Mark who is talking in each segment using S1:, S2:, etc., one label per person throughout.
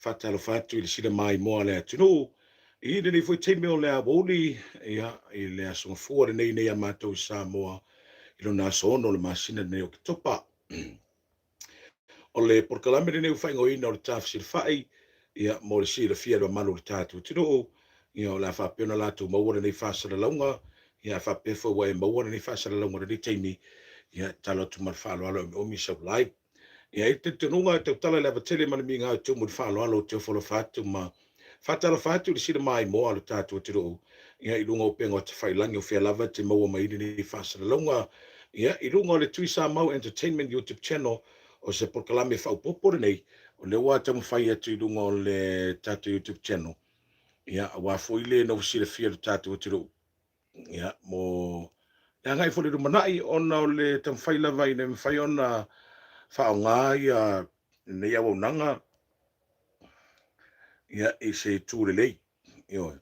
S1: Faatalofa atu i le sila maimoa a le atunuu i lenei foi taimi o le aoauli, ia, i le aso Gafua lenei nei a matou i Samoa i lona aso 6 o le masina lenei o Oketopa. O le polokalame lenei ua faaigoaina o le Tafesilafai, ia, mo le silafia e le mamalu o le tatou atunuu, ia, o le a faapea ona latou maua lenei faasalalauga, ia, a faapea foi ua e maua lenei faasalalauga i lenei taimi, ia, e tatalo atu ma le faaaloalo e omiomi sau like. Ia, e i ai le talitonuga e tautala i le ava tele ma le migao e tumu i le faaaloalo ou te ofo alofa atu ma faatalofa atu i le sila maimoa a lo tatou atunuu, ia, i luga o upega o tafailagi o fea lava e te maua mai ai lenei faasalalauga, ia, i luga o le Tuisamau Entertainment YouTube Channel. O se polokalame faaopoopo lenei o lea ua taumafai atu i luga o le tatou YouTube Channel, ia, aua foi le nofo silafia e lo tatou atunuu, ia, mo le agai foi i le lumanai, ona o le taumafai lava ina ia mafai ona faaaoga ia lenei auaunaga, ia, i se itu lelei. Ioe.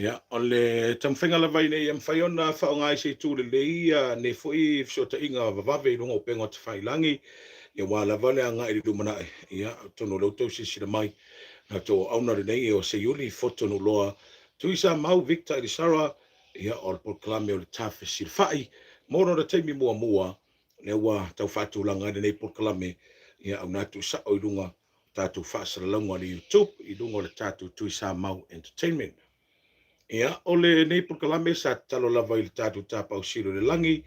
S1: Ia, o le taumafaiga lava ina ia mafai ona faaaoga i se itu lelei ia nei foi fesootaiga vavave i luga o upega o tafailagi, ia aua lava le agai i le lumanai. Ia, atonu o lea ua outou silasila mai, na outou auauna lenei o Seiuli Fotunuloa Tuisamau Victor Elisara, ia, o le polokalame o le Tafesilafai mo lona taimi muamua, lea ua tau faatulaga ai lenei polokalame, ia, auna atu sao i luga o tatou faasalalauga o le YouTube i luga o le tatou Tuisamau Entertainment. Ia, o lenei polokalame sa tatalo lava i le tatou Tapausili o le Lagi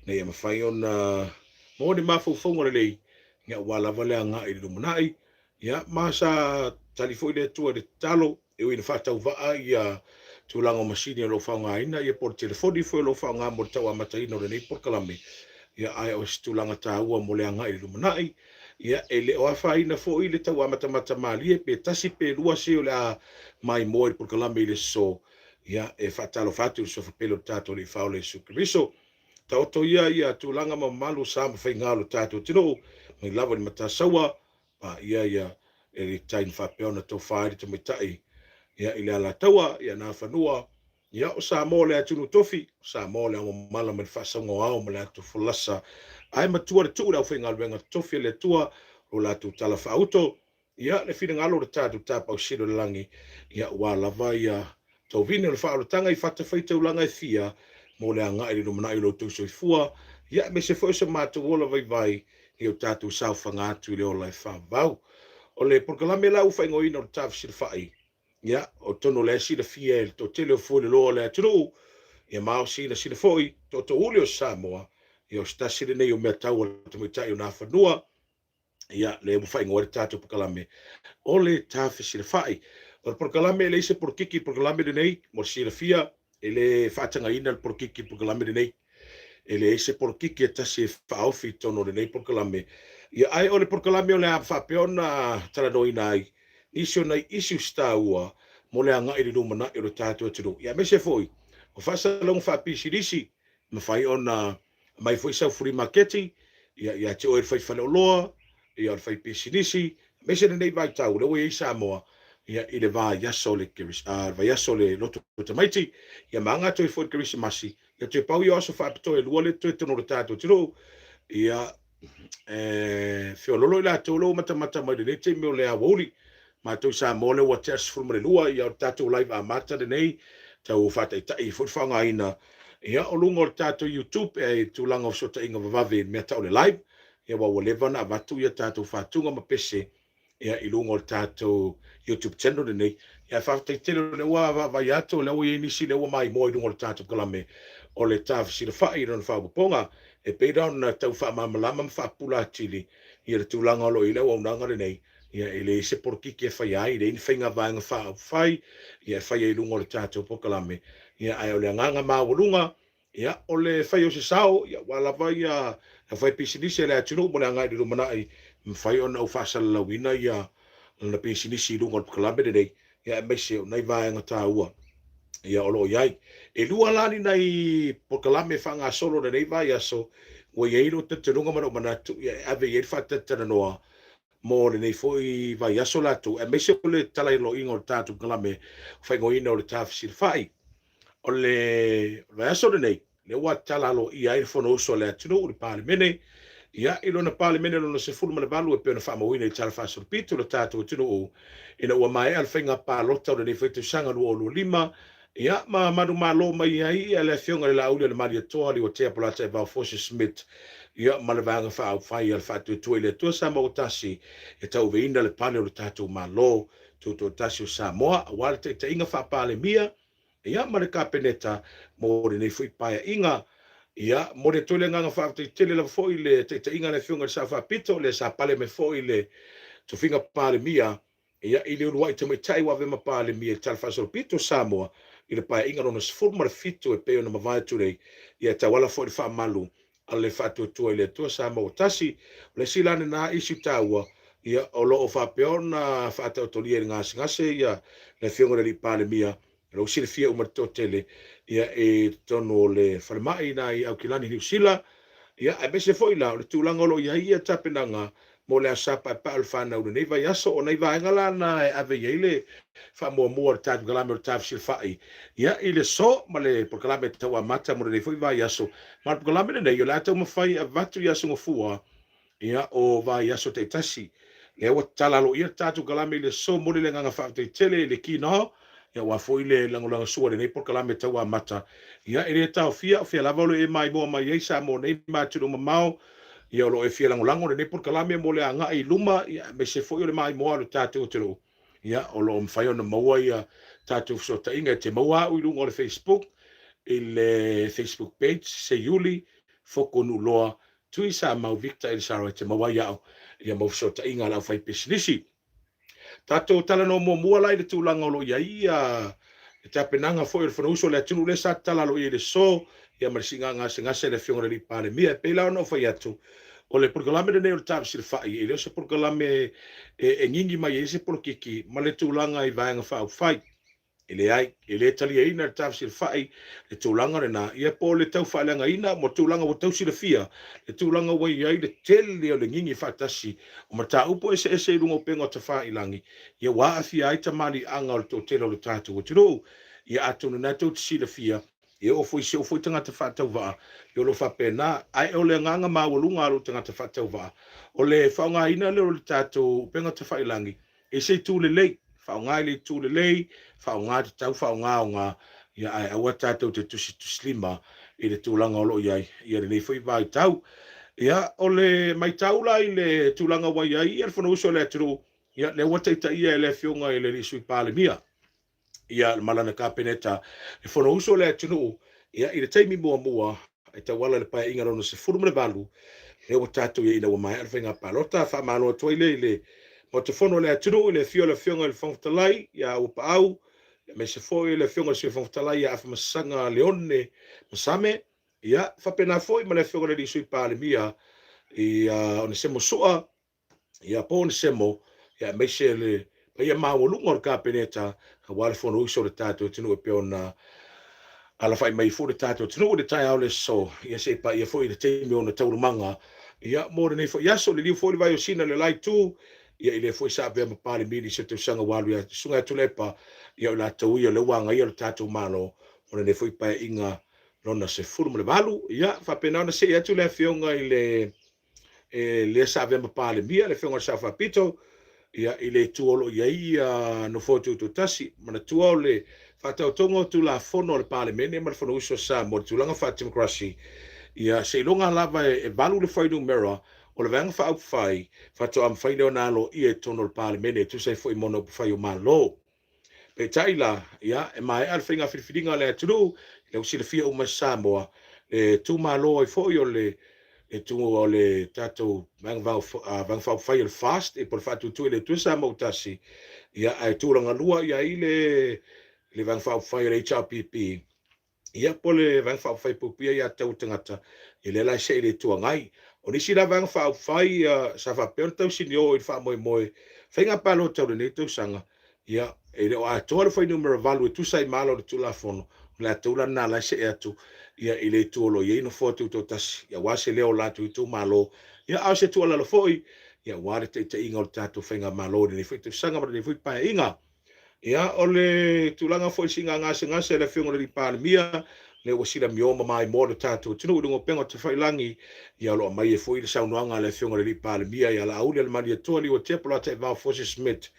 S1: ina ia mafai ona maua ni mafaufauga lelei, ia, aua lava le agai i le lumanai. Ia, ma sa tali foi le Atua i le tatalo, e ui ina faatauvaa ia tulaga o masini o lo o faaaogaina, ia po o le telefoni foi o lo o faaaoga mo le tau amataina o lenei polokalame, ia, ae o se tulaga taua mo le agai i le lumanai. Ia, e le o afaina foi le tau amatamata malie pe tasi pe lua se o le a maimoa i le polokalame i le aso. Ia, e faatalofa atu i le suafa pele o le tatou Alii Faaola Iesu Keriso. Taoto ia ia tulaga ma mamalu sa ma faiga o lo tatou atunuu, mai lava i le Matasaua, paia ia e le tai na faapea ona tofa ai le tamaitai, ia, i le Alataua, ia Nafanua, ia, o Samoa o le atunuu tofi, o Samoa o le aomamala mai le faasauga o ao ma le atofolasa, ae matua le tuu i le aufaigaluega totofi a le Atua lo latou tala faauto, ia, le finagalo o le tatou Tapausili o le Lagi, ia, aua lava ia tovine o le faaolataga i fatafaitaulaga e fia mo le agai i le lumanai o lo outou soifua, ia, aemaise foi o so matou ola vaivai i o tatou saofaga atu i le ola e faavavau. O le polokalame la ua faaigoaina o le Tafesilafai, ia, atonu o lea e silafia e le toatele o fueloloa o le atunuu, ia, ma o silasila foi tootoouli o Samoa, ia, o se tasi lenei o mea tau a le tamaitai o Nafanua, ia, lea ua faaigoa ai le tatou polokalame o le Tafesilafai. O le polokalame e leai se polokiki i le polokalame lenei, mo le silafia, e le faatagaina le polokiki i le polokalame lenei. E leai se polokiki e tasi e faaofi i totonu o lenei polokalame. Ia, ae o le polokalame o le a faapea ona talanoaina ai nisi o nai issues taua mo le agai i le lumanai o le tatou atunuu, ia, aemaise foi o faasalalauga faapisinisi, mafai ona aumai foi sau free maketi, ia, ia te oe le fai faleoloa, ia, o le fai pisinisi, aemaise lenei vaitau o lea ua i ai Samoa, ia, i le vaiaso o le vaiaso o le loto tamaiti, ia, ma aga atu ai foi le Kerisimasi, ia, toe pau ia o aso faapitoa e lua lea toe totonu o le tatou atunuu, ia, e feololo i latou lea ua matamata mai i lenei taimi o le aoauli. Matou i Samoa lea ua tea le 12, ia, o le tatou live amata lenei, tau faataitai ai foi le faaaogaina, ia, o luga o le tatou YouTube e tulaga o fesootaiga vavave i le mea tau o le live, ia, aua ua leva ona avatu ia tatou faatuga ma pese, ia, i luga o le tatou YouTube channel lenei. Ia, faafetai tele o lea ua vaavaai atu, o lea ua i ai nisi lea ua maimoa i luga o le tatou kalame o le Tafesilafai i lona faaopoopoga, e pei la ona tau faamalamalama ma faapupula atili, ia, le tulaga o lo o i ai le auaunaga lenei. Ia, e leai se polokiki e faia ai, e leai ni faiga vaega faaupufai, ia, e faia i luga o le tatou polokalame. Ia, ae o le agaga maualuga, ia, o le fai o se sao, ia, aua lava ia le faipisinisi a le atunuu mo le agai i le lumanai, e mafai ona ou faasalalauina ia lana pisinisi i luga o le polokalame lenei, ia, aemaise o nai vaega taua, ia, o lo o i ai. E lua la ni nai polokalame faagasolo i lenei vaiaso, ua i ai lou talitonuga ma lou manatu, ia, e ave i ai le faatalatalanoa mo lenei foi vaiaso latou, aemaise o le talailoiga o le tatou polokalame faaigoaina o le Tafesilafai. O le vaiaso lenei, lea ua tatala aloaia ai le Fonousu a le atunuu, le Palemene, Ia, i lona Palemene lona 18 e pei ona faamauina i Tala Faasolopito o le tatou atunuu ina ua maea le faiga palota o lenei foi tausaga 2025, ia, ma manumalo mai ai le Afioga i le Laauli a le Malietoa Leuatea Polataivao Fosi Smith, ia, ma le Vaega Faaupufai a le Faatuatua i le Atua Samoa ua Tasi e tauaveina le pale o le tatou Malo Tutoatasi o Samoa aua le taitaiga faa-Palemia, ia, ma le Kapeneta mo lenei foi Paeaiga. Ia, momoli atu ai le agaga faafetai tele lava foi i le taitaiga a le Afioga i le Sao Faapito, lea sa pale mai foi i le tofiga Palemia, ia, i le uluai tamaitai ua avea ma Palemia i le Tala Faasolopito o Samoa i le Paeaiga lona 17 e pei ona mavae atu nei, ia, e tauala foi i le faamalu a le Faatuatua i le Atua Samoa ua Tasi. O le isi la lena issue taua, ia, o lo o faapea ona faataotolia i le gasegase ia le Afioga i le Alii Palemia, o lo o silafia uma e le toatele, ia, i totonu o le falemai i ina i Aukilani, Niu Sila, ia, aemaise foi la o le tulaga o lo o i ai ia tapenaga mo le Aso Sa Paepae o le Fanau i lenei vaiaso. O nai vaega la na e ave i ai le faamuamua o le tatou polokalame o le Tafesilafai, ia, i le aso ma le polokalame e tau amata mo lenei foi vaiaso. Ma le polokalame lenei o le a taumafai e avatu i Aso Gafua, ia, o vaiaso taitasi. Lea ua tatala aloaia le tatou kalame i le aso. Momoli le agaga faafetai tele i le kino, ia, aua foi le lagolagosua i lenei polokalame tau amata. Ia, e le taofia o fea lava o lo o e maimoa mai ai Samoa nei ma atunuu mamao, ia, o lo o e fia lagolago lenei polokalame mo le agai i luma, ia, aemaise foi o le maimoa o le tatou atunuu. Ia, o lo o mafai ona maua ia tatou fesootaiga. E te maua au i luga o le Facebook, i le Facebook page Seiuli Foko Nuuloa Tui Samau Victor Elisaro, e te maua ai au, ia, mau fesootaiga a le aufaipisinisi. Tatou talanoa muamua la i le tulaga o lo o i ai ia le tapenaga foi o le Fonousu a le atunuu lea sa tatala aloaia i le aso, ia, ma le siiga gasegase a le Afioga i le Alii Palemia. E pei la ona ou fai atu, o le polokalame lenei o le Tafesilafai, e le o se polokalame e gigi mai ai se polokiki ma le tulaga i Vaega Faaupufai. E leai, e le taliaina e le Tafesilafai le tulaga lena, ia, po o le tau faaleagaina mo tulaga ua tau silafia, le tulaga ua i ai le tele o le gigi faatasi o mataupu eseese i luga o upega o tafailagi, ia, ua aafia ai tamaliiaga o le toatele o le tatou atunuu. Ia, atonu na tou te silafia, e oo foi i si ou foi tagata faatauvaa, ia, o lo o faapena. Ae o le agaga maualuga a lou tagata faatauvaa, o le faaaogaina lea o le tatou upega tafailagi i se itu lelei, faaaoga i le itu lelei, faaaoga tatau, faaaoga aoga, ia, ae aua tatou te tusitusilima i le tulaga o lo o i ai ia lenei foi vaitau. Ia, o le maitau la i le tulaga ua i ai ia le Fonousu a le atunuu, ia, lea ua taitaia e le Afioga i le Alii Sui Palemia, ia, ma lana Kapeneta le Fonousu a le atunuu, ia, i le taimi muamua e tauala i le Paeaiga lona 18 lea ua tatou i ai ina ua maea le faiga palota. Faamalo atu ai lea i le Maota Fono o le atunuu i le afio o le Afioga i le Fofoga Fetalai ia Auapaau, aemaise foi le Afioga i le Sui Fofoga Fetalai ia Afamasaga Leone Masame, ia, faapena foi ma le Afioga i le Alii Sui Palemia ia Onesemo Sua, ia po Onesemo, ia, aemaise le paia maualuga o le Kapeneta aua le Fonousu o le tatou atunuu e pei ona alafai mai foi le tatou atunuu i le taeao le aso, ia, se i paia foi i le taimi o ona taualumaga, ia, mo lenei foi aso. Liliu foi le vai o Sina i le la itu, ia, i lea foi sa avea ma Palemia i nisi o tausaga ua alu ia Susuga ia Tuilaepa, ia, o i latou ia o lea ua agaia le tatou Malo mo lenei foi Paeaiga lona 18. Ia, faapena ona see atu le Afioga i le e lea sa avea ma Palemia, le Afioga i le Sao Faapito, ia, i le itu o lo o i ai ia Nofoa Tutoatasi. Manatua o le faataotoga o Tulafono a le Palemene ma le Fonousu a Samoa i le tulaga faa-democracy, ia, seiloga lava e 8 le fuainumera o le Vaega Faaupufai faatoa mafai lea ona aloaia i totonu o le Palemene e tusa ai foi ma ona upufai o Malo. Peitai la, ia, e maea le faiga filifiliga a le atunuu, lea ua silafia uma e Samoa, le tu malo ai foi o le le tu o le tatou Vaega Faaupufai o le FAST, po o le Faatuatua i le Atua Samoa ua Tasi, ia, ae tulaga lua i ai le le Vaega Faaupufai o le HRPP, ia, po o le Vaega Faaupufai Puipuia Ia Tatau a Tagata, ia, lea la e see i le Itu Agai. O nisi la Vaega Faaupufai sa faapea ona tausinio i le faamoemoe faiga palota o lenei tausaga, ia, e le o atoa le fuainumera 8 e tusa ai ma ala o le Tulafono, o le latou la lena la e see atu, ia, i le itu o lo o i ai Nofoa Tutoatasi, ia, aua se leo o latou itumalo, ia, a o se tuualalo foi, ia, aua le taitaiga o le tatou faigamalo i lenei foi tausaga ma lenei foi Paeaiga. Ia, o le tulaga foi i le siiga gasegase a le Afioga i le Palemia, Lea ua silamio ma maimoa lo tatou atunuu i luga o upega tafailagi. Ia, o lo o aumai ai foi le saunoaga a le Afioga i le Alii Palemia ia Laauli Alemalietoa Liuatea Polataivao Fosi Smith.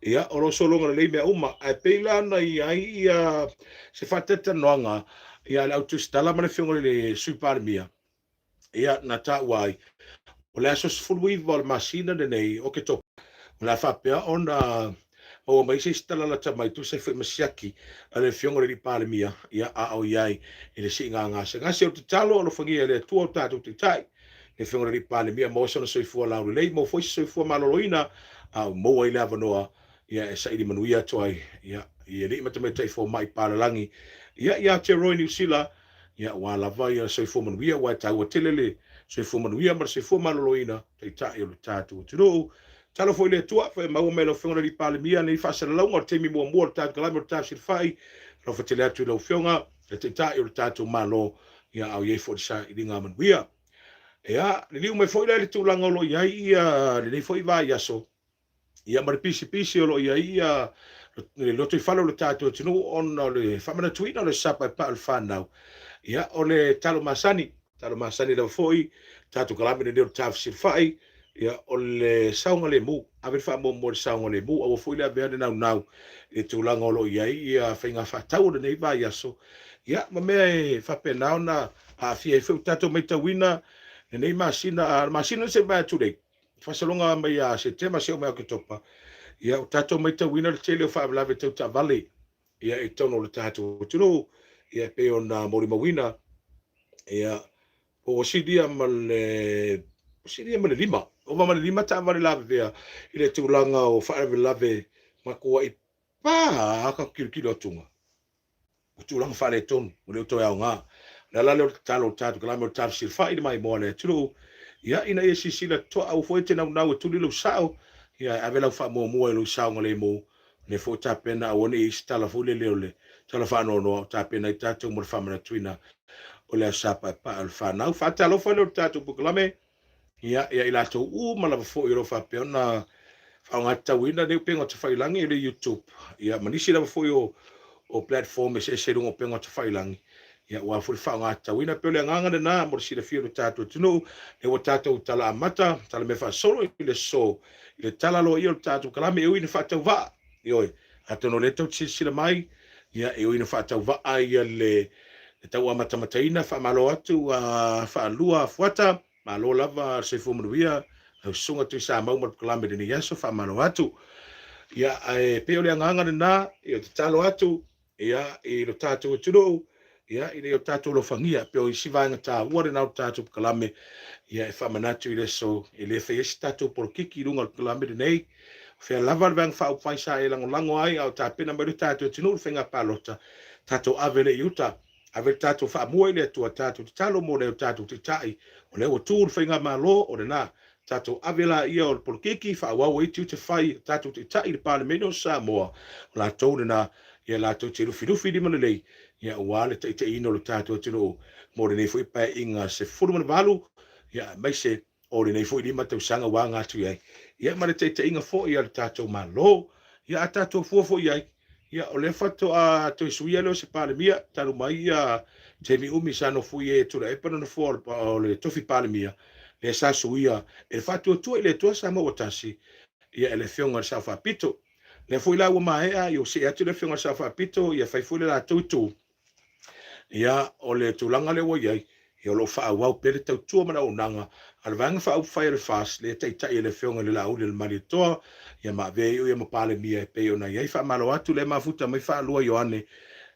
S1: Ia, o lo o sologa lelei mea uma, ae pei la ona i ai ia se faataitanoaga ia a le au tusitala ma le Afioga i le Sui Palemia, ia na taua ai o le aso 19 o le masina lenei o Oketopa, o le a faapea ona maua mai se isi tala lata mai tusa ai foi ma siaki a le Afioga i le Alii Palemia, ia a o i ai i le siiga gasegase. O le tatalo, alofagia e le Atua o tatou taitai, le Afioga i le Alii Palemia, maua sona soifua laulelei, maua foi se soifua maloloina, a o maua ai le avanoa, ia e saili manuia atu ai, ia, i alii ma tamaitai fomai palalagi, ia, ia Aotearoa i Niu Sila, ia, aua lava ia soifua manuia, aua e taua tele le soifua manuia ma le soifua maloloina taitai o le tatou atunuu. Tatalo foi i le Atua, foi e maua mai lau Afioga i le Alii Palemia nei faasalalauga o le taimi muamua o le tatou kalame o le Tafsilafai. Alofa tele atu i lau Afioga le Taitai o le tatou Malo, ia, a o i ai foi le sailiga manuia. Ia, liliu mai foi la i le tulaga o lo o i ai ia lenei foi vaiaso, ia ma le pisipisi o lo o i ai ia le lotoifale o le tatou atunuu ona o le faamanatuina o le Sapa e paa o le fanau. Ia, o le talo masani, talo masani lava foi, tatou kalame lenei o le Tafsilafai, ia, o le saogalemu, ave le faamuamua i le saogalemu, aua foi le avea le naunau i le tulaga o lo o i ai ia faiga faatau o lenei vaiaso, ia, ma mea e faapena ona aafia ai foi ua tatou matauina lenei masina, a masina se mai atu nei, faasologa mai ia Setema seia oo mai Oketopa, ia ua tatou matauina le tele o faalavelave tau taavale, ia, i totonu o le tatou atunuu, ia, e pei ona molimauina, ia, ua silia ma le 5, ova ma le 5 taavale lavevea i le tulaga o faalavelave matuai pa ka tilotilo atuga. O tulaga faaletonu, ua le o toe aoga. O le ala lea o le tatalo o le tatou kalame o le Tafsilafai i le maimoa a le atunuu, ia, ina ia silasila totoa, aua foi e te naunau e tuli lou sao, ia, ae ave lau faamuamua i lou saogalemu. O lea foi ua tapena, aua ne i i ai se tala foi lele o le tala faanoanoa, o tapena ai tatou mo le faamanatuina o le Aso Sa Paepae o le Fanau. Faatalofa lea o le tatou polokalame, ia, ia i latou uma lava foi o lo o faapea ona faaaogatatauina nei upega tafailagi i le YouTube, ia, ma nisi lava foi o platform eseese i luga o upega tafailagi, ia, aua foi le faaaogatatauina. E pei o le agaga lena mo le silafia o le tatou atunuu, lea ua tatou tala amata, tala mea faasolo i le aso, i le tala aloaia o le tatou kalame, e ui ina faatauvaa, ioe, atonu o lea tou te silasila mai, ia, e ui ina faatauvaa ia le tau amatamataina, faamalo atu a faalua Fuata, malo lava le soifua manuia, lau susuga Tuisamau ma le polokalame i lenei aso, faamalo atu. Ia, ae pei o le agaga lena, ia, tatalo atu, ia, i lo tatou atunuu, ia, ina ia o tatou alofagia, pei o isi vaega taua lena o le tatou polokalame, ia, e faamanatu i le aso, e le faia se tatou polokiki i luga o le polokalame lenei. O fea lava le Vaega Faaupufai sa e lagolago ai a o tapena mai lo tatou atunuu i le faiga palota, tatou ave lea i uta, ave le tatou faamua i le Atua, tatou tatalo mo le tatou Taitai, o lea ua tu le faigamalo, o lena, tatou ave laia o le polokiki, faaauau ai tiute fai a tatou Taitai i le Palemene o Samoa, o latou lena, ia latou te lufilufi lima lelei, ia aua le taitaiina o lo tatou atunuu mo lenei foi Paeaiga 18, ia aemaise o lenei foi 5 tausaga ua aga atu i ai, ia ma le taitaiga foi a le tatou Malo. Ia a tatou fua foi i ai, ia o lea faatoa toe suia lea o se Palemia talu mai ia taimi umi sa nofoia ai e Tuilaepa le nofoa o le tofi Palemia, lea sa suia e le Faatuatua i le Atua Samoa ua Tasi, ia e le Afioga i le Sao Faapito. Lea foi la ua maea, ia ua see atu le Afioga i le Sao Faapito, ia fai foi le latou itu. Ia, o le tulaga lea ua i ai, ia o lo o faaauau pea le tautua ma le auaunaga a le Vaega Faaupufai a le FAST, lea e taitai e le Afioga i le Laauli o le Malietoa, ia ma avea ai o ia ma Palemia e pei ona i ai. Faamalo atu lea mafuta mai Faalua Ioane,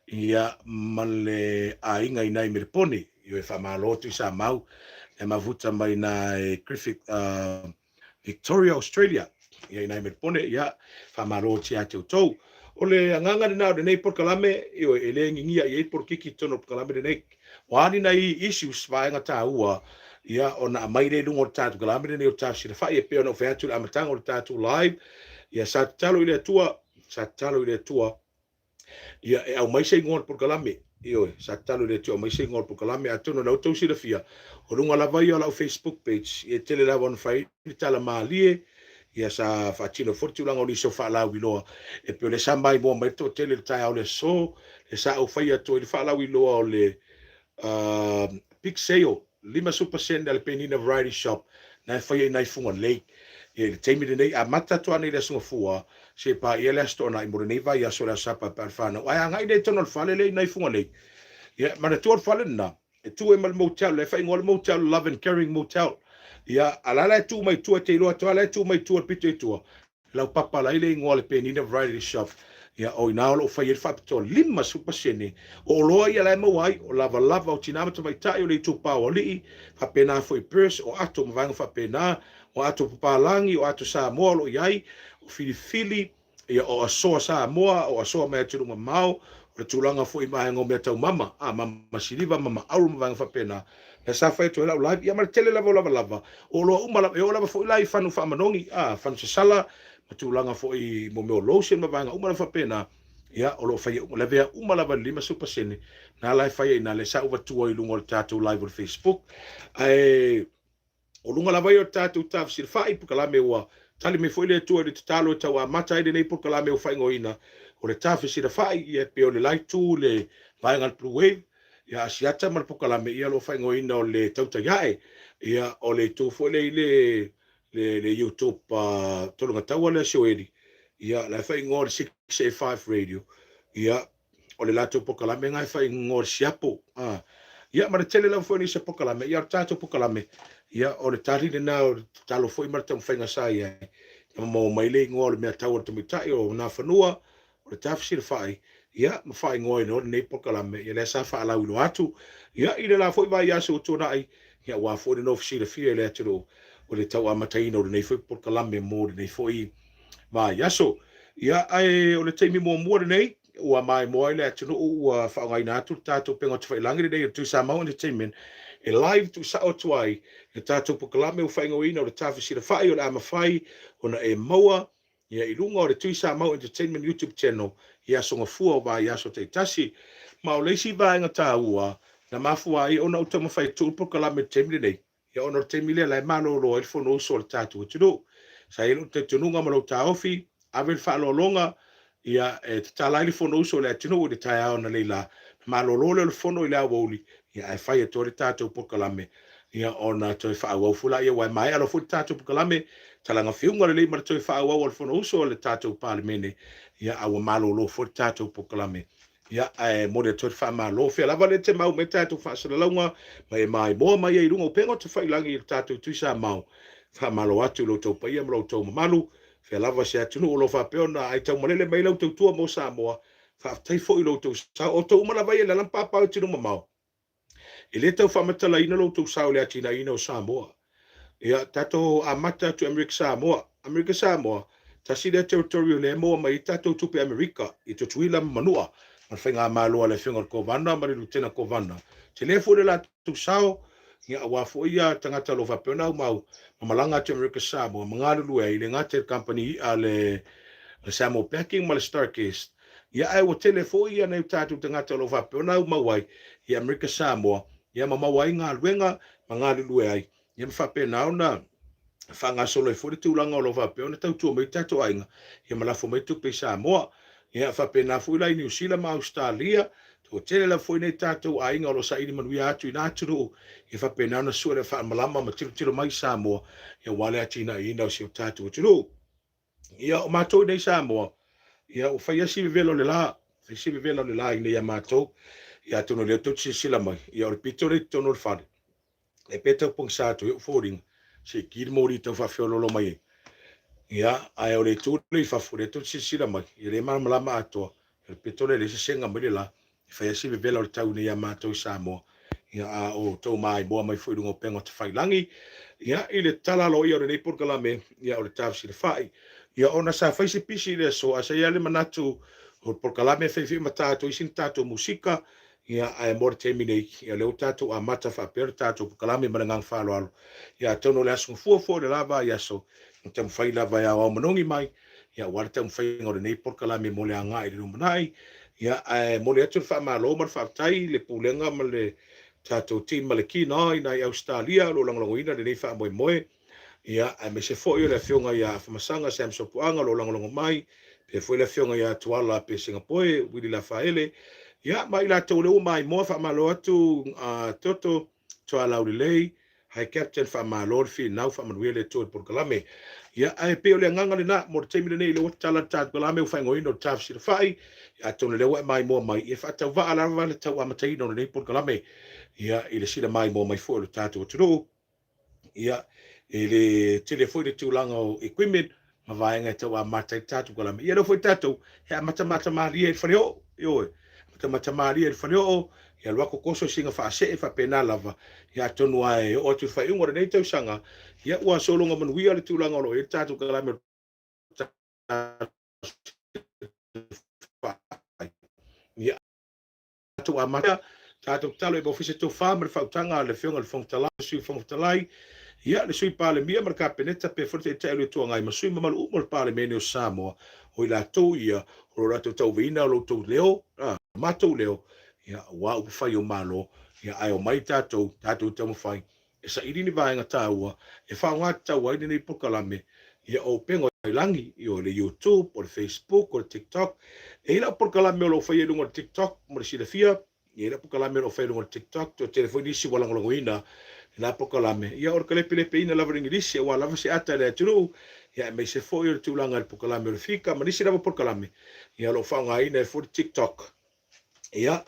S1: ia, ma le aiga i nai Melepone. Ioe, faamalo Tuisamau, lea mafuta mai nai Griffith, Victoria, Australia, ia i nai Melepone, ia, faamalo atu ia te outou. O le agaga lena o lenei polokalame, ioe, e le ngigia i ai polokiki i totonu o le polokalame lenei. Ua a ni nai issues, vaega taua, ia, ona aumai lea i luga o le tatou kalame lenei o le Tafsilafai, e pei ona ou fai atu i le amataga o le tatou live, ia, sa tatalo i le Atua, sa tatalo i le Atua, ia e aumai se igoa o le polokalame. Ioe, sa tatalo i le Atua e aumai se igoa o le polokalame. Atonu o lena ua outou silafia, o luga lava ia o lau Facebook page, e tele lava ona fai ai le tala malie. Ia sa faatino foi le tulaga o nisi o faalauiloa e pei o lea sa maimoa mai le toatele i le taeao o le aso, lea sa ou faia atu ai le faalauiloa o le big sale 50% a le Penina Variety Shop na e faia i nai Fugalei. Ia i le taimi lenei, amata atu ana i le Aso Gafua seia paia le Aso Toonai mo lenei vaiaso o le Aso Sapa pe a le fanau. Ae agai lea i totonu o le fale lea i nai Fugalei. Ia manatua le fale lena, e tu ai ma le motel, lea e faaigoa le motel Love and Caring Motel. Ia, a la la e tu mai tua, e te iloa atu lava la e tu mai tua i le pito i tua, laupapa la i le igoa o le Penina Variety Shop. Ia, o i ina o lo o fai ai le faapitoa 50% o oloa ia la e maua ai, o lavalava o tina ma tamaitai, o le itupa o alii, faapena foi purse, o ato ma vaega faapena, o ato papalagi, o ato Samoa o lo o i ai, o filifili, ia, o asoa Samoa, o asoa mai atunuu mamao, o le tulaga foi i vaega o mea tau mama, a mama siliva, mama auro ma vaega faapena. Lea sa fai atu ai lau live, ia ma le tele lava o lavalava, o oloa uma lava, e oo lava foi la i fanu faamanogi, a, fanu sasala, ma tulaga foi i mo mea o lotion ma vaega uma lava faapena, ia, o lo o faia uma, lavea uma lava i le 50%, na la e fai ai i ina, lea sa ou avatua i luga o le tatou live o le Facebook. Ae O luga lava ia o le tatou tafesilafai polokalame ua tali mai foi le Atua i le tatalo e tau amata ai lenei polokalame ua faaigoaina o le tafesilafai, ia e pei o le la itu le vaega a le Blue Wave, ia Asiata ma le polokalame ia o lo o faaigoaina o le Tautai Ae, ia o le itu foi lea i le le, le YouTube Tologataua lea Sioeli, ia la e faaigoa o le 685 Radio, ia o le latou polokalame lena e faaigoa o le siapo. A, ia ma le tele lava foi o nisi o polokalame, ia o le tatou polokalame, ia o le tali lena o le tatalo foi ma le taumafaiga sa i ai, na maua mai le igoa o le mea tau a le tamaitai o Nafanua, o le Tafesilafai, ia ma faaigoa ai loa lenei polokalame, ia lea sa faalauiloa atu, ia i le la foi vaiaso ua tuanai, ia aua foi le nofo silafia i le atunuu o le tau amataina o lenei foi polokalame mo lenei foi vaiaso. Ia, ae o le taimi muamua lenei ua maimoa ai le atunuu ua faaaogaina atu le tatou upega tafailagi lenei o le Tuisamau Entertainment e live tuusao atu ai le tatou polokalame ua faaigoaina o le Tafesilafai o le a mafai ona e maua ia i luga o le Tuisamau Entertainment YouTube channel i aso gafua o vaiaso taitasi. Ma o le isi vaega taua na mafua ai ona ou taumafai e tuu le polokalame i le taimi lenei, Ia ona o le taimi lea la e malolo ai le Fonousu a le tatou atunuu. Sa i ai lou talitonuga ma lou taofi, ave le faaaloaloga, ia, e tatala ai le Fonousu a le atunuu i le taeao analeila, ona malolo lea o le Fono i le aoauli, ia ae fai atu ai le tatou polokalame, ia ona toe faaauau foi laia, aua e maea loa foi le tatou polokalame, talaga fiuga lelei ma le toe faaauau o le Fonousu a le tatou Palemene, ia a ua malolo foi le tatou polokalame. Ia, ae momoli atu ai le faamalo. Fea lava lea e te mau mai tatou faasalalauga ma e maimoa mai ai i luga o upega o tafailagi i le tatou Tuisamau. Faamalo atu i lo outou paia ma lo outou mamalu. Fea lava se atunuu o lo o faapea ona aitaumalele mai lau tautua mo Samoa. Faafetai foi i lo outou sao. O outou uma lava ia i le ala ma paopao i atunuu mamao. E le tau faamatalaina lo outou sao i le atinaeina o Samoa. Ia, tatou amata atu i Amerika Samoa. Amerika Samoa, tasi lea territory o lea e maua mai ai tatou tupe Amerika i Tutuila ma Manua, ma le faigamalo a le Afioga i le Kovana ma le Lutena Kovana. Tele foi le latou sao, ia, aua foi ia tagata o lo o faapea ona aumau ma malaga atu i Amerika Samoa ma galulue ai, e le gata i le kamupani i'a a le Samoa Packing ma le Starkest, Ia, ae ua tele foi ia nai o tatou tagata o lo o faapea ona aumau ai i Amerika Samoa, ia ma maua ai galuega ma galulue ai, ia ma faapena ona faagasolo ai foi le tulaga o lo o faapea ona tautua mai tatou aiga, ia ma lafo mai tupe i Samoa. Ia faapena foi la i Niu Sila ma Ausetalia, ua tele lava foi nai tatou aiga o lo o saili manuia atu i na atunuu, ia faapena ona sue le faamalama ma tilotilo mai i Samoa, ia aua le atinaeina o si o tatou atunuu. Ia, o matou i nei Samoa, ia ua fai lava si vevela o le la, fai si vevela o le la i nei ia matou. Ia atonu o lea tou te silasila mai, ia o le pito lea i totonu o le fale, e pei e tau pogisa atu ai ou foliga, se i ki le moli tau faafeoloolo mai ai. Ia, ae o le itu lea i fafo, lea tou te silasila mai, ia lea e malamalama atoa, o le pito lea lea e sesega mai le la, e fai lava si vevela o le tau nei ia matou i Samoa, ia, a o outou maimoa mai foi i luga o upega o tafailagi. Ia, i le tala aloaia o lenei polokalame, ia, o le tafesilafai. Ia, ona sa fai se pisi i le aso, ae sa i ai le manatu o le polokalame e fai foi ma ta atu ai sina tatou musika, ia, ae mo le taimi nei, ia, o lea ua tatou amata faapea le tatou polokalame ma le agaga faaaloalo. Ia, atonu o le aso gafua foi o le la vaiaso, na taumafai lava e aoao manogi mai, ia, aua le taumafaiga o lenei polokalame mo le agai i le lumanai. Ia, ae momoli atu le faamalo ma le faafetai i le Pulega ma le tatou team ma le kina i nai Ausetalia o lo o lagolagoina lenei faamoemoe. Ia, aemaise foi o le Afioga ia Afamasaga Sam Sopuaga o lo o lagolago mai, pea foi le Afioga ia Tuala Pesengapoe, Wili Lafaele, ia, ma i latou lea ua maimoa, faamalo atu Toto, Tualau Lelei, Hi Captain, faamalo le finau, faamanuia le Atua i le polokalame. Ia, ae pei o le agaga lena mo le taimi lenei, lea ua tatala le tatou kalame, ua faaigoaina o le Tafesilafai, ia, atonu o lea ua e maimoa mai, ia faatauvaa lava le tau amataina o lenei polokalame, ia, i le sila maimoa mai foi o le tatou atunuu. Ia, e le tele foi le tulaga o equipment ma vaega e tau amata ai le tatou kalame. Ia, lea foi tatou, e amatamata malie i le faleoo, ioe, amatamata malie i le faleoo, ia alu atu toso sina faasee faapena lava, ia atonu lava e oo atu i le faaiuga o lenei tausaga, ia ua sologa manuia le tulaga o lo o i ai le tatou kalame o le Ia, tatou amata, tatou tatalo i Ofisa Tofa ma le faautaga a le Afioga i le Fofoga Fetalai, le Sui Fofoga Fetalai, ia, le Sui Palemia ma le Kapeneta, pea foi le Taitai o le Itu Agai ma sui mamalu uma o le Palemene o Samoa, o i latou ia o lo o latou tauaveina lo outou leo, lo matou leo, ia, aua upufai o Malo, ia, ae omai tatou, tatou taumafai e saili ni vaega taua e faaaoga tatau ai lenei polokalame, ia o upega o lagi, ia o le YouTube, o le Facebook, o le TikTok. E i ai lau polokalame o lo o faia i luga o le TikTok mo le silafia, e i ai lau polokalame o lo o faia i luga o le TikTok, toatele foi nisi ua lagolagoina lena polokalame. Ia o le kalepelepeina lava o le Igilisi aua lava se ata i le atunuu, ia aemaise foi o le tulaga i le polokalame o le Fika ma nisi lava polokalame, ia o lo o faaaogaina ai foi le TikTok. Ia,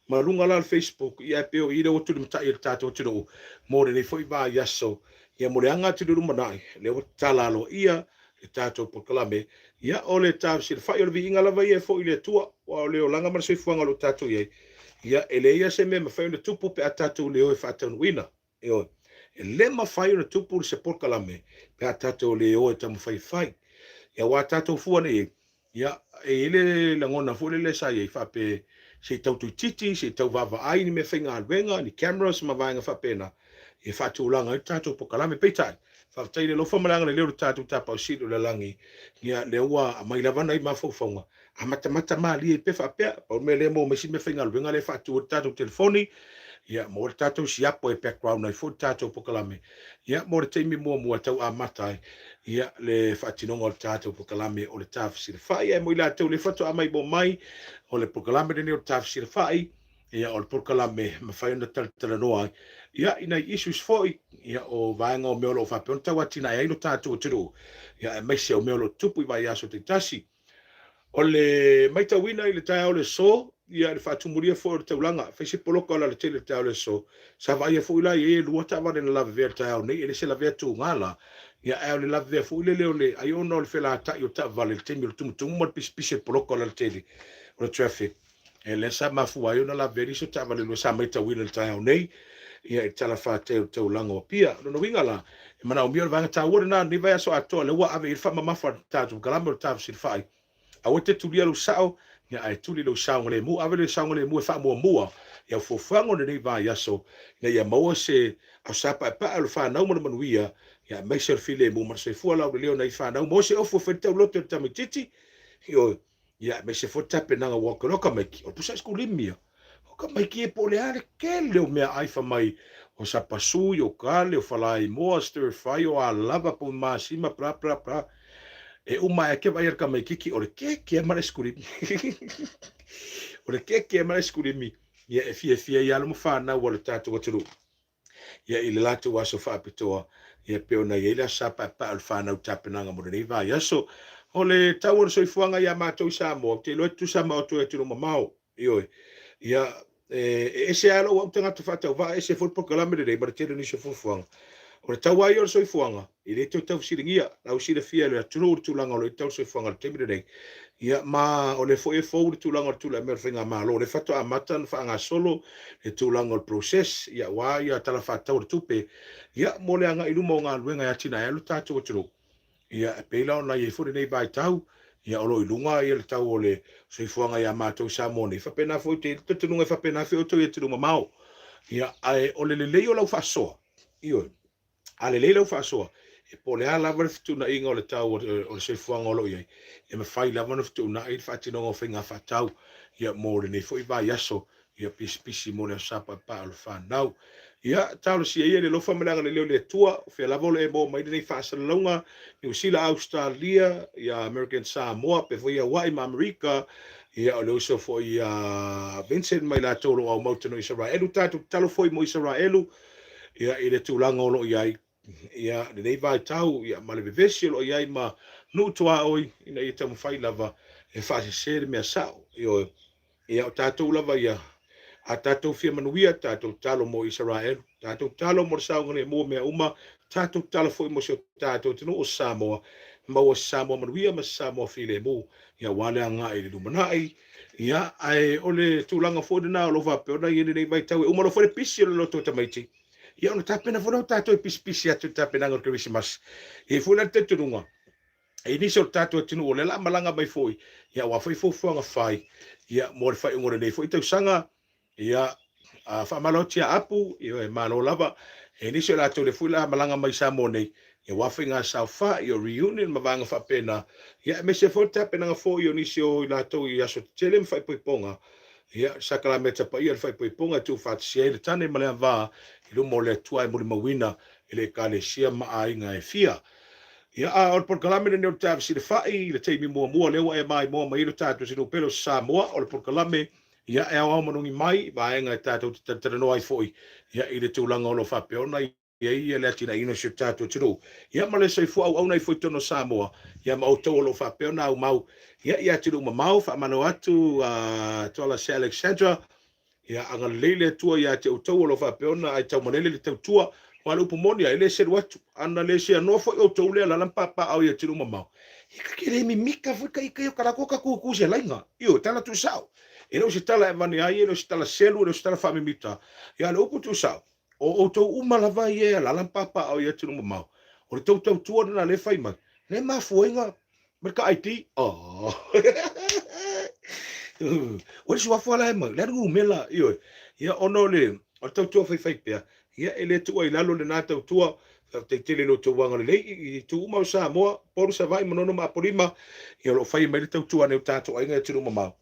S1: ma luga la o le Facebook, ia e pei o i lea ua tulimatai e le tatou atunuu mo lenei foi vaiaso. Ia mo le aga atu i le lumanai, lea ua tatala aloaia le tatou polokalame. Ia, o le tafesilafai o le viiga lava ia e foi i le Atua, aua o le olaga ma le soifuaga o lo o tatou i ai, ia, e leai lava se mea e mafai ona tupu pe a tatou le o e faataunuuina. Ioe. E le mafai ona tupu se polokalame pe a tatou le o e taumafai e fai. Ia aua tatou fua nei i ai, ia, e i ai le lagona foi lele sa i ai faapea se i tau toeitiiti, se i tau vaavaai ni meafaigaluega, ni cameras ma vaega faapena e faatulaga ai le tatou polokalame. Peitai, faafetai i le alofa ma le agalelei o le tatou Tapaau Sili o le Lagi, ia lea ua aumai lava nai mafaufauga amatamata malie pea faapea. Pau le mea lea maua mai si meafaigaluega lea e faatu ai le tatou telefoni, ia maua le tatou siapo e background ai foi le tatou polokalame, ia mo le taimi muamua e tau amata ai ia le faatinoga o le tatou polokalame o le Tafesilafai. Ae mo i latou lea faatoa maimoa mai, o le polokalame lenei o le Tafesilafai, ia o le polokalame e mafai ona talatalanoa ai ia i nai issues foi, ia o vaega o mea o lo o faapea ona tau atinae ai lo tatou atunuu, ia aemaise o mea o lo o tutupu i vaiaso taitasi. O le matauina i le taeao o le aso, ia le faatumulia foi o le taulaga, fai se poloka o le alatele i le taeao o le aso, sa vaaia foi la i ai e lua taavale na lavevea i le taeao nei, e le se lavea tuga la, ia ae o le lavevea foi lele o le ai ona o le felatai o taavale i le taimi o le tumutumu ma le pisipisi o le poloka o le alatele o le traffic. E lea sa mafua ai ona lavevea nisi o taavale lua sa matauina i le taeao nei, ia i le talafatai o le taulaga o Apia. O lona uiga la, e manaomia o le vaega taua lena lenei vaiaso atoa, lea ua ave i ai le faamamafa a le tatou kalame o le tafesilafai. Aua e te tulia lou sao, ia ae tuli lou saogalemu. Ave le saogalemu e faamuamua i au fuafuaga o lenei vaiaso, ina ia maua se aosa paepae o le fanau ma le manuia, ia aemaise o le filemu ma le soifua laulelei o nai fanau. Maua se ofu e fai le tauloto i le tamaitiiti, ioe. Ia, aemaise foi le tapenaga ua o tamaiti, o le pusa aisekulimi ia. O tamaiti e po o le a le tele o meaai fai mai o sapasui, o kale, o falaimoa, stir fry, o a lava, po o masima, bla bla bla. E uma ae ke vaai a le tamaititi, o le keke lava ma le aisekulimi. O le keke lava ma le aisekulimi. Ia, e fiafia ai alo ma fanau a le tatou atunuu. Ia i le latou aso faapitoa, ia pei ona i ai le aso sa paepae o le fanau tapenaga mo lenei vaiaso. O le tau o le soifuaga ia matou i Samoa, ou te iloa e tutusa ma outou i atunuu mamao. Ioe. Ia, e ese lava lou au tagata faatauvaa, ese foi le polokalame lenei ma le tele o nisi o fuafuaga. O le tau lava ia o le soifuaga, e le toe taufesiligia, la ua silafia e le atunuu le tulaga o lo o i ai le tau o le soifuaga i le taimi lenei. Ia, ma o lea foi e fou le tulaga o le tulai mai o le faigamalo, o lea faatoa amata ona faagasolo le tulaga o le process, ia, aua ia Tala Faatatau o le Tupe, ia, mo le agai i luma o galuega e atinae ai lo tatou atunuu. Ia, e pei la ona i ai foi lenei vaitau, ia, o lo o i luga ia le tau o le soifuaga ia matou i Samoa nei, faapena foi, ou te i ai le talitonuga e faapena foi outou i atunuu mamao. Ia, ae o le lelei o lau faasoa, ioe, A lelei lau faasoa, e po o le a lava le fetuunaiga o le tau o le soifuaga o lo o i ai, e mafai lava ona fetuunai le faatinoga o faiga faatau ia mo lenei foi vaiaso, ia pisipisi mo le aso Sa Paepae o le fanau. Ia, talosia ia i le alofa ma le agalelei o le Atua, o fea lava o lo o e maua mai lenei faasalalauga, Niu Sila, Ausetalia, ia American Samoa, pea foi Hawaii ma Amerika, ia o le uso foi ia Vincent ma i latou o lo o aumau tonu Isaraelu, tatou tatalo foi mo Isaraelu, ia i le tulaga o lo o i ai, ia lenei vaitau, ia ma le vevesi o lo o i ai ma nuu tuaoi, ina ia taumafai lava e faasese le mea sao. Ioe. Ia o tatou lava ia, a tatou fia manuia, tatou tatalo mo Isaraelu, tatou tatalo mo le saogalemu o mea uma, tatou tatalo foi mo si o tatou atunuu o Samoa, maua se Samoa manuia ma se Samoa filemu, ia aua le agai i le lumanai. Ia, ae o le tulaga foi lena o lo o faapea ona i ai lenei vaitau, e uma loa foi le pisi o le loto o tamaiti, ia ona tapena foi lea o tatou e pisipisi atu i le tapenaga o le Kerisimasi. E i ai foi la le talitonuga, e i nisi o le tatou atunuu o lea la a malaga mai foi, ia aua foi fuafuaga fai, ia mo le faaiuga o lenei foi tausaga, ia a faamalo atu ia Apu, ia e malo lava. E i nisi o latou lea foi la a malaga mai i Samoa nei, ia aua faiga saofai, o reunion ma vaega faapena, ia aemaise foi le tapenaga foi o nisi o i latou i aso tetele ma faaipoipoga, Ia, sakalameta paia le faaipoipoga e tuufaatasia ai le tane ma le avā i luma o le Atua e molimauina e le Ekalesia ma aiga e fia. Ia, a o le polokalame lenei o le Tafesilafai i le taimi muamua lea ua e maimoa mai ai lo tatou atunuu pele o Samoa, o le polokalame ia e aoao manogi mai i vaega e tatou te talatalanoa ai foi ia i le tulaga o lo o faapea ona i ai le atinaeina o si o tatou atunuu, ia ma le soifua auauna ai foi i totonu o Samoa, ia ma outou o lo o faapea ona aumau, ia i atunuu mamao. Faamalo atu a Tuala Sir Alexandra, ia agalelei le Atua ia te outou o lo o faapea ona aitaumalele le tautua, aua o le upu moni lava, e le selu atu, ana le seanoa foi outou lea alaala ma papaaao i atunuu mamao, ia ka ke le mimika foi ka ika ia o ka latou ka kukū se laiga, ioe, tala tuusao. E le o se tala e avane ai, e le o se tala selu, e le o se tala faamimita, ia a o le upu tuusao, O outou uma lava ia e alaala ma papaaao i atunuu mamao, o le tou tautua lena lea e fai mai, lea e mafua ai na ma ka ID. Oh. O le suafa la e mai, le numera, ioe. Ia ona o le o le tautua faifai pea, ia e le tuua i lalo lena tautua. Faafetai tele i lo outou agalelei i itu uma o Samoa, Upolu, Savaii, Manono ma Apolima, ia o lo o fai mai le tautua a nai o tatou aiga i atunuu mamao.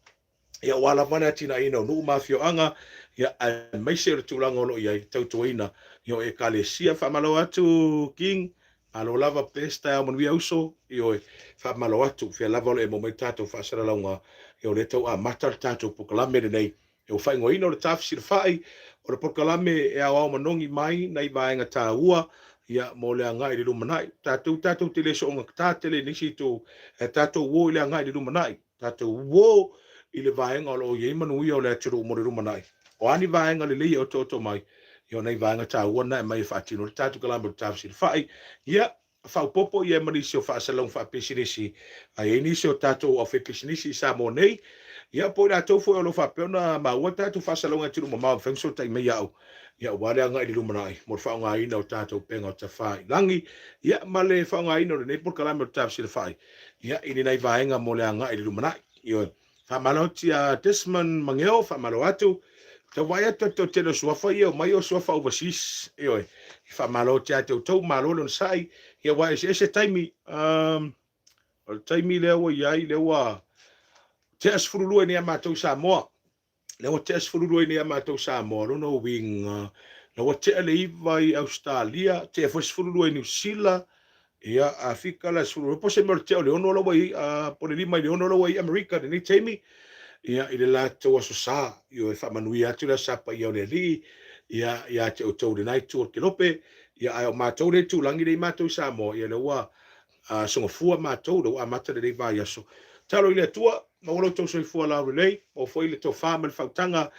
S1: Ia aua lava le atinaeina o nuu ma afioaga, ia aemaise o le tulaga o lo o i ai le tautuaina ia o Ekalesia. Faamalo atu King, malo lava best taeao manuia uso, ioe, faamalo atu, fea lava o lo o e maua mai le tatou faasalalauga, ia o lea tau amata le tatou polokalame lenei. Ia ua faaigoaina o le Tafesilafai, o le polokalame e aoao manogi mai nai vaega taua ia mo le agai i le lumanai. Tatou tatou te le soogata tele i nisi itu, ae tatou o i le agai i le lumanai. Tatou uo i le vaega o lo o i ai manuia o le atunuu mo le lumanai. O a ni vaega lelei e otooto mai, ia o nai vaega taua na e aumai e faatino ai le tatou kalame o le tafesilafai. Ia, faaopoopo i ai ma nisi o faasalalauga faapisinisi, a i ai nisi o tatou aufaipisinisi i Samoa nei, ia po o i latou foi o lo o faapea ona maua tatou faasalalauga i atunuu mamao e mafai ona fesootai mai au, ia aua le agai i le lumanai mo le faaaogaina o tatou upega o tafailagi, ia ma le faaaogaina o lenei polokalame o le tafesilafai. Ia, i lenei vaega mo le agai i le lumanai. Ioe. Faamalo atu ia Desmond Mangeo, faamalo atu. Tau vaai atu le toatele o suafa ia, omai o suafa overseas. Ioe. Faamalo atu ia te outou, malo le onosai. Ia, aua e eseese taimi. Um, o le taimi lea ua i ai, lea ua tea 12 i nei a matou i Samoa. Lea ua tea 12 i nei a matou Samoa, lona uiga, la ua tea le 9 i Ausetalia, tea foi 12 i Niu Sila, ia, Afika la 12, po o se mea o le tea o le 6 la ua i ai, po o le 5 i le 6 la ua i Amerika i lenei taimi, ia, i le latou Aso Sa, ioe, faamanuia atu le Aso Sa paia o le Alii, ia, ia te outou i lena itu o le kelope, ia, ae o matou le itulagi lea i matou i Samoa, ia, lea ua sogafua matou, lea ua amata lenei vaiaso. Tatalo i le Atua, maua lo outou soifua laulelei, maua foi le tofa ma le faautaga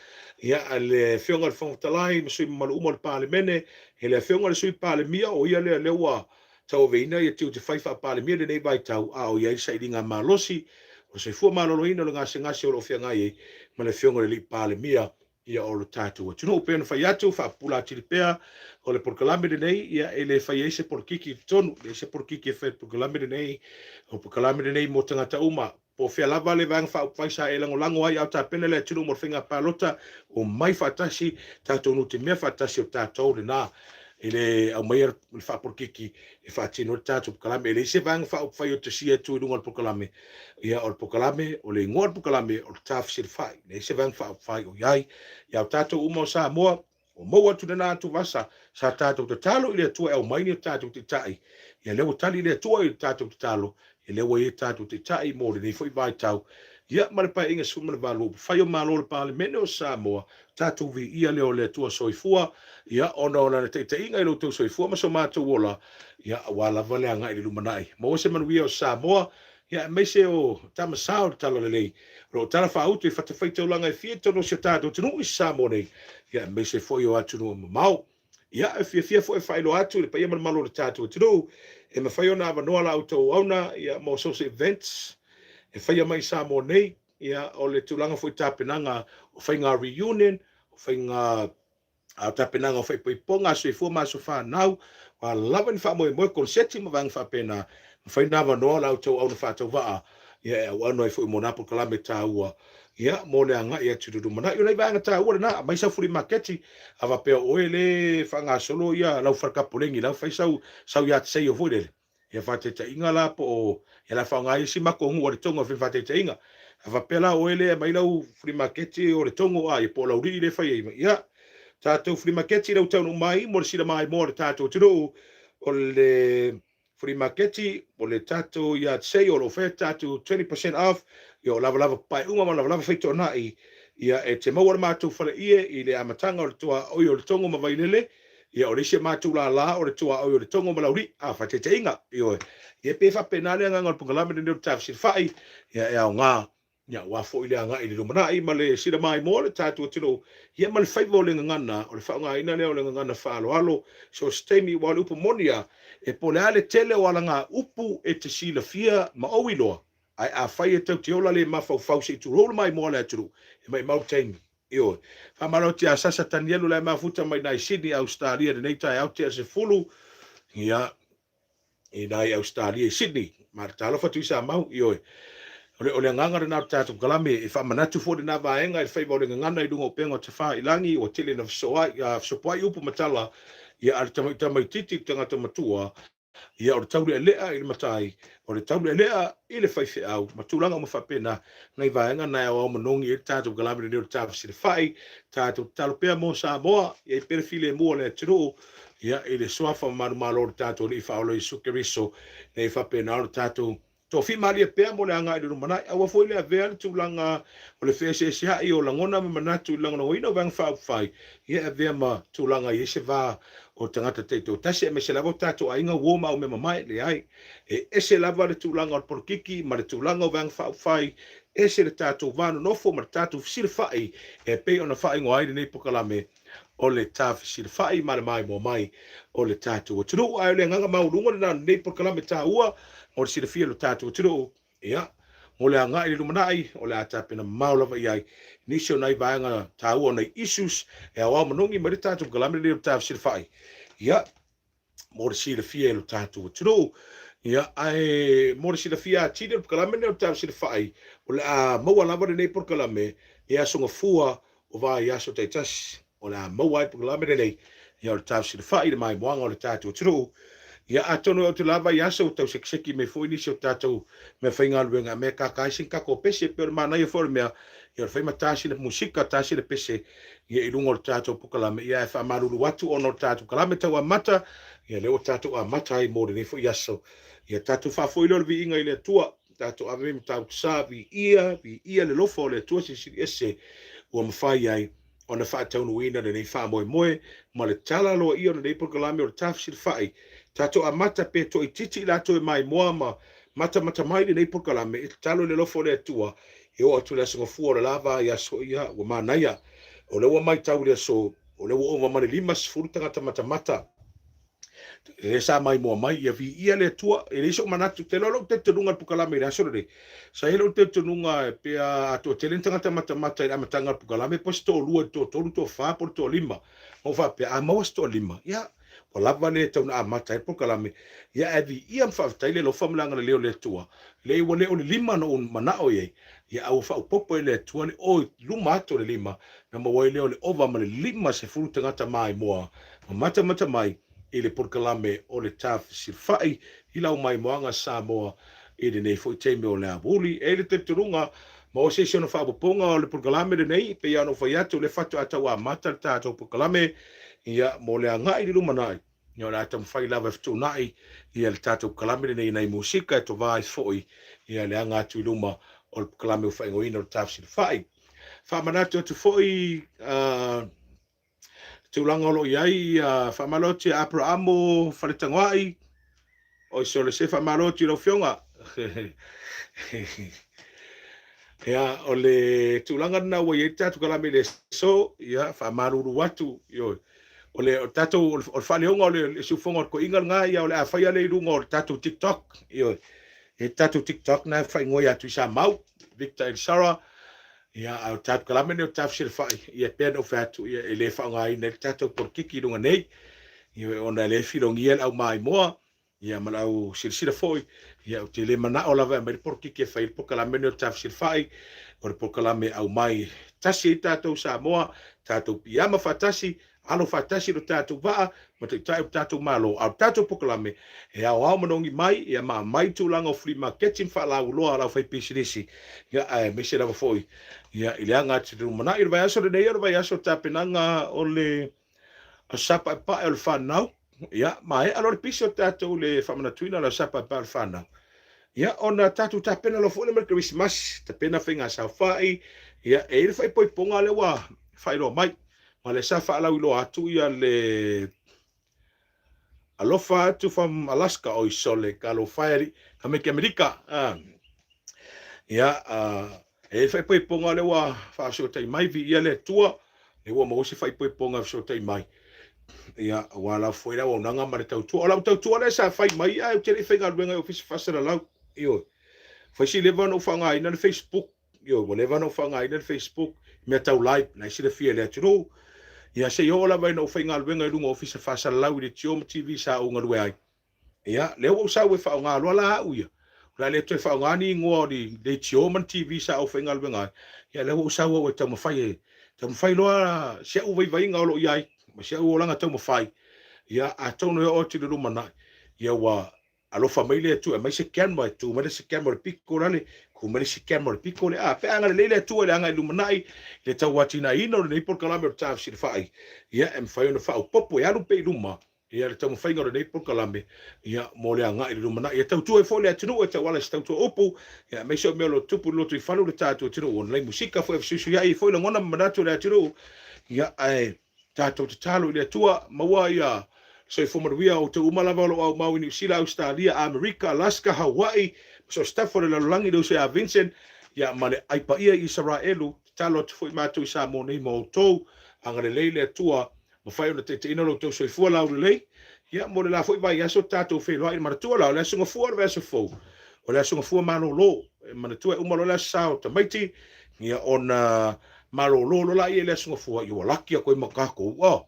S1: ia a le Afioga i le Fofoga Fetalai ma sui usufono mamalu uma o le Palemene, i le Afioga i le Sui Palemia, o ia lea lea ua tauaveina ia tiute fai faa-Palemia i lenei vaitau, a o i ai le sailiga malosi o le soifua maloloina o le gasegase o lo o feagai ai ma le Afioga i le Alii Palemia ia o lo tatou atunuu. Pei ona fai atu, faapupula atili pea, o le polokalame lenei, ia e le fai ai se polokiki i totonu, leai se polokiki e fai i le polokalame lenei, o le polokalame lenei mo tagata uma. Po o fea lava le Vaega Faaupufai sa e lagolago ai a o tapena le atunuu mo le faiga palota, omai faatasi, tatou nutimea faatasi o tatou lena i le aumaia le faapolokiki e faatino ai le tatou polokalame. E leai se Vaega Faaupufai o tasia e tu i luga o le polokalame, Ia, o le polokalame, o le igoa o le polokalame, o le Tafesilafai. Leai se Vaega Faaupufai o i ai. Ia, o tatou uma o Samoa, Ua maua atu lena atuvasa sa tatou tatalo i le Atua e aumai ni o tatou taitai. Ia lea ua tali le Atua i le tatou tatalo, ia lea ua i ai tatou taitai mo lenei foi vaitau. Ia ma le Paeaiga 18 Upufai o Malo o le Palemene o Samoa, tatou viia lea o le Atua Soifua, ia ona o Lana taitaiga i lo outou soifua ma so matou ola, ia aua lava le agai i le lumanai. Maua se manuia o Samoa, Ia, aemaise o tama sa o le Talalelei, o lo o tala faautu i fatafaitaulaga e fia i totonu o si o tatou atunuu i Samoa nei, ia, aemaise foi o atunuu mamao. Ia, e fiafia foi e faailoa atu i le paia ma le mamalu o le tatou atunuu, e mafai ona avanoa la outou auauna, ia, mo social events e faia mai i Samoa nei, ia, o le tulaga foi i tapenaga o faiga reunion, o faiga A o tapenaga o faaipoipoga a soifua ma aso fanau, ua lava ni faamoemoe, koneseti ma vaega faapena, mafai ona avanoa la outou auauna faatauvaa, ia e auauna ai foi mo na polokalame taua, ia mo le agai atu i le lumanai. O nai vaega taua lena, aumai sau fulimaketi, a faapea o oe le faagasolo ia lau falekapoleni lau fai sau sau yard sale foi lele, Ia faataitaiga la po o ia la faaaoga ai isi matou nuu a Letogo e fai faataitaiga. A faapea la o oe lea e aumai lau flimaketi o Letogo a ia po o Laulii lea e fai ai mai. Ia tatou flimaketi lea ua taunuu mai mo le silamaimoa o le tatou atunuu o le flimaketi o le tatou yard sale o lo o faia tatou 20% off ia o lavalava papae uma ma lavalava faitoanai ia e te maua le matou faleie i le amataga o le tuaoi o Letogo ma Vailele. Ia, o le isi a matou lala o le tuaoi o Letogo ma Laulii, a, faataitaiga, ioe. Ia, pei e faapena le agaga o le polokalame lenei o le Tafesilafai, ia, e aoga, ia, aua foi le agai i le lumanai ma le silamaimoa o le tatou atunuu, ia, ma le faiva o le gagana, o le faaaogaina lea o le gagana faaaloalo, so o se taimi, aua o le upu moni lava, e po o le a le tele o alagaupu e te silafia ma ou iloa, ae afai e tau te ola le mafaufau se i tulou le maimoa a le atunuu, e maimau le taimi. Ioe. Faamalo atu ia Sasa Tanielu la e mafuta mai nai Sydney, Ausetalia i lenei taeao tea 10. Ia, i nai Ausetalia i Sydney. Ma le talofa Tuisa Mau, ioe. O le, o le agaga lena o le tatou kalame e faamanatu foi lena vaega i le faiva o le gagana i luga o upega o tafailangi ua tele ina fesoai, fesopoai upu ma tala ia a le tamaitiiti i le tagata matua. Ia, o le taulealea i le matai, o le taulealea i le faifeau, ma tulaga uma faapena, nai vaega na e aoao manogi ai le tatou kalame lenei o le Tafesilafai, tatou tatalo pea mo Samoa, ia i pea le filemu o le atunuu, ia, i le suafa ma manumalo o le tatou Alii Faaola Iesu Keriso, ina ia faapena ona tatou Toafimalie pea mo le agai i le lumanai. Aua foi le avea le tulaga o le feeseesea'i o lagona ma manatu i le lagolagoina o Vaega Faaupufai, ia e avea ma tulaga e i ai se va o tagata taitoatasi aemaise lava o tatou aiga, uo ma aumea-mamae. Leai. E ese lava le tulaga o le polokiki ma le tulaga o Vaega Faaupufai, ese le tatou va nonofo ma le tatou fesilafai e pei ona faaigoa ai lenei polokalame o le tafesilafai ma le maimoa mai o le tatou atunuu. Ae o le agaga maualuga lena o lenei polokalame taua mo le silafia e lo tatou atunuu, ia, mo le agai i le lumanai, o le a tapena mamao lava i ai nisi o nai vaega taua o nai issues e aoao manogi mai le tatou polokalame lenei o le tafesilafai, ia, mo le silafia e lo tatou atunuu. Ia, ae mo le silafia atili o le polokalame lenei o le tafesilafai, o le a maua lava lenei polokalame i aso gafua o vaiaso taitasi o le a maua ai polokalame lenei, ia o le tafesilafai i le maimoaga o le tatou atunuu. Ia atonu e oo atu lava i aso ua tau sekiseki mai foi nisi o tatou mea faigaluega e mea kaka ai sina tatou pese. E pei o le manaia foi o le mea, ia o le fai ma ta sina musika, ta sina pese ia i luga o le tatou polokalame. Ia ae faamalulu atu ona o le tatou kalame tau amata, ia lea ua tatou amata ai mo lenei foi aso. Ia tatou faafoi lea o le viiga i le Atua. Tatou ave mataupu sa, viia, viia le alofa o le Atua Silisili Ese ua mafai ai ona faataunuuina lenei faamoemoe ma le tala aloaia o lenei polokalame o le Tafesilafai. Tatou amata pe toaitiiti i latou e maimoa ma matamata mai lenei polokalame e tatalo i le alofa o le Atua e oo atu i le Aso Gafua o le la vaiaso. Ia, ua manaia. O lea ua matau i le aso, o lea ua ova ma le 50 tagata matamata lea sa maimoa mai, ia viia le Atua. E leai sou manatu, te iloa lou talitonuga i le polokalame i le aso lenei. Sa i ai lou talitonuga e pei a toatele ni tagata matamata i le amataga o le polokalame, po o se toalua i le toatolu, toafa po o le toalima. Na ou faapea, a maua se toalima, ia, ua lava le tau na amata ai le polokalame. Ia ae viia ma faafetai le alofa ma le agalelei o le Atua. Leai, ua le o le lima na ou manao i ai, ia a ua faaopoopo e le Atua le o i luma atu o le lima, na maua ai lea o le ova ma le 50 tagata maimoa ma matamata mai i le polokalame o le Tafesilafai i lau maimoaga Samoa i lenei foi taimi o le aoauli. E i ai le talitonuga, Maua se isi ona faaopoopoga o le polokalame lenei, e pei lava ona ou fai atu, o lea faatoa tau amata le tatou polokalame, ia, mo le agai i le lumanai, ia, o le a taumafai lava e fetuunai ia le tatou polokalame lenei i nai musika e tovā ai foi ia le aga atu i luma o le polokalame ua faaigoaina o le Tafesilafai. Faamanatu atu foi tulaga o lo o i ai ia faamalo atu ia Aperahamo Faletagoai, oi sole se faamalo atu i lau Afioga. Ia, o le tulaga lena ua i ai le tatou kalame i le aso, ia, faamalulu atu, ioe. O le o tatou o le faaleoga o le siufofoga o le toeaina lena, ia o le a faia lea i luga o le tatou TikTok, ioe. E tatou TikTok na e faaigoa ia Tuisamau, Victor Elisara, ia, a o le tatou kalame lenei o Tafesilafai, ia, e pei ona ou fai atu, ia, e le faaaogaina ai le tatou polokiki i luga nei, ioe, ona e le filogia le aumaimoa, ia, ma le au silasila foi, ia, ou te le manao lava e aumai le polokiki e fai ai le polokalame lenei o Tafesilafai, o le polokalame e aumai tasi ai tatou Samoa, tatou piiama faatasi, Alo faatasi lo tatou vaa ma taitai o le tatou Malo. A o le tatou polokalame, e aoao manogi mai, ia ma aumai tulaga o flea maketi ma faalauiloa a le aufaipisinisi, ia, aemaise lava foi, ia, i le aga atu i le lumanai. O le vaiaso lenei, o le vaiaso o tapenaga o le Aso Sa Paepae o le Fanau. Ia, maea loa le pisi o tatou i le faamanatuina o le Aso Sa Paepae o le Fanau. Ia, ona tatou tapena loa foi lea ma le Kerisimasi, tapena faiga saofai, ia, e i ai le faaipoipoga lea ua faailoa mai. Ma lea sa faalauiloa atu ia le alofa atu from Alaska, oi sole, talofa e alii, ka mai ke Amerika. Ah. Ia, e i ai faaipoipoga lea ua faafesootai mai, viia le Atua, lea ua maua se faaipoipoga e fesootai mai. Ia, aua lava foi le auaunaga ma le tautua. O lau tautua lea sa fai mai ae ou te le i faigaluega i Ofisa Faasalalau. Ioe. Fai si leva ona ou faaaogaina le Facebook. Ioe, ua leva ona ou faaaogaina le Facebook i mea tau live, la e silafia e le atunuu. Ia, se i oo lava ina ou faigaluega i luga o Ofisa Faasalalau i Leitio ma TV sa ou galue ai. Ia, lea ua ou sau e faaaoga loa la au ia. O le a le toe faaaoga ni igoa o ni leitio ma ni TV sa ou faigaluega ai. Ia, lea ua ou sau au e taumafai e taumafai loa si au vaivaiga o lo o i ai ma si au olaga taumafai. Ia, atonu e oo atu i le lumanai, ia ua alofa mai le Atua e aumai se camera, e tu mai le isi camera i le pito lale, tu mai le isi camera i le pito lea. A, pe a agalelei le Atua i le agai i le lumanai, i le tauatiaeina o lenei polokalame o le Tafesilafai, ia, e mafai ona faaopoopo e alu pea i luma, ia, le taumafaiga o lenei polokalame, ia, mo le agai i le lumanai. E tautua ai foi le atunuu e tauala i se tautua upu, ia, aemaise o mea o lo o tutupu i le lotoifale o le tatou atunuu, o nai musika foi e fesuisuiai ai foi lagona ma manatu o le atunuu, ia, ae tatou tatalo i le Atua, maua ia soifua manuia o outou uma lava o lo o aumau i Niu Sila, Ausetalia, Amerika, Alaska, Hawaii, ma so o se tafa o le lalolagi, le uso ia Vincent, ia, ma le ai paia i Isaraelu, tatalo atu foi matou i Samoa nei ma outou, agalelei le Atua, mafai ona taitaiina lo outou soifua laulelei, ia, mo le la foi vaiaso tatou feiloai. Manatua la, o le Aso Gafua o le vaiaso fou, o le Aso Gafua malolo. E manatua e uma loa le Aso Sa o tamaiti, ia, ona malolo loa laia i le Aso Gafua, ia ua laki atu ai ma tatou. Oh,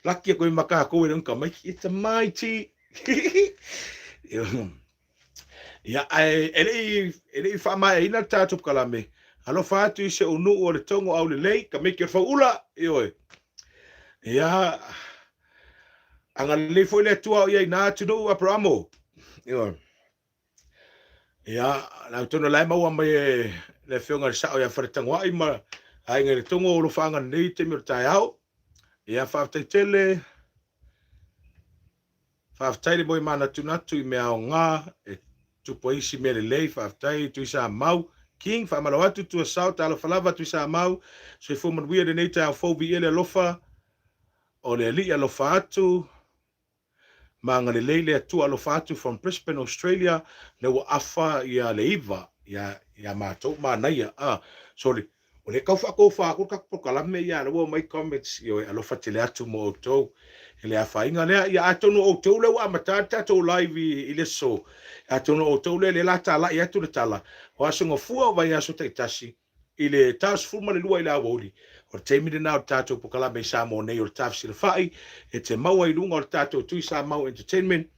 S1: laki atu ai ma tatou e le tamaiti, e tamaiti. Ia, ae e le i, e le i faamaeaina le tatou polokalame, alofa atu i si ou nuu o Letogo Aulelei, tamaiti o le Fauula, ioe. Ia, agalelei foi le Atua o i ai na atunuu Aperamo. Ioe. Ia, la tonu la e maua mai e le afioga i le sao ia Faletagoai ma aiga i Letogo o alofaaga lenei taimi o le taeao. Ia, faafetai tele. Faafetai le moe manatunatu i mea aoga e tupu ai isi mea lelei. Faafetai Tuisamau King, faamalo atu Tuasao, talofa lava Tuisamau, soifua manuia lenei taeao fou, viia le alofa o le Alii, alofa atu ma agalelei le Atua, alofa atu from Brisbane Australia, lea ua afa ia le iva ia ia matou manaia ah sole O lea e tau faatofa atu le tatou polokalame, ia lea ua aumai comments, ioe, alofa tele atu mo outou i le afaina lea. Ia atonu o outou lea ua amata le tatou live i le aso, atonu o outou lea lea la talai atu le tala, o Aso Gafua o vaiaso taitasi i le ta 12 i le aoauli, o le taimi lena o le tatou polokalame i Samoa nei o le Tafesilafai e te maua i luga o le tatou Tuisamau Entertainment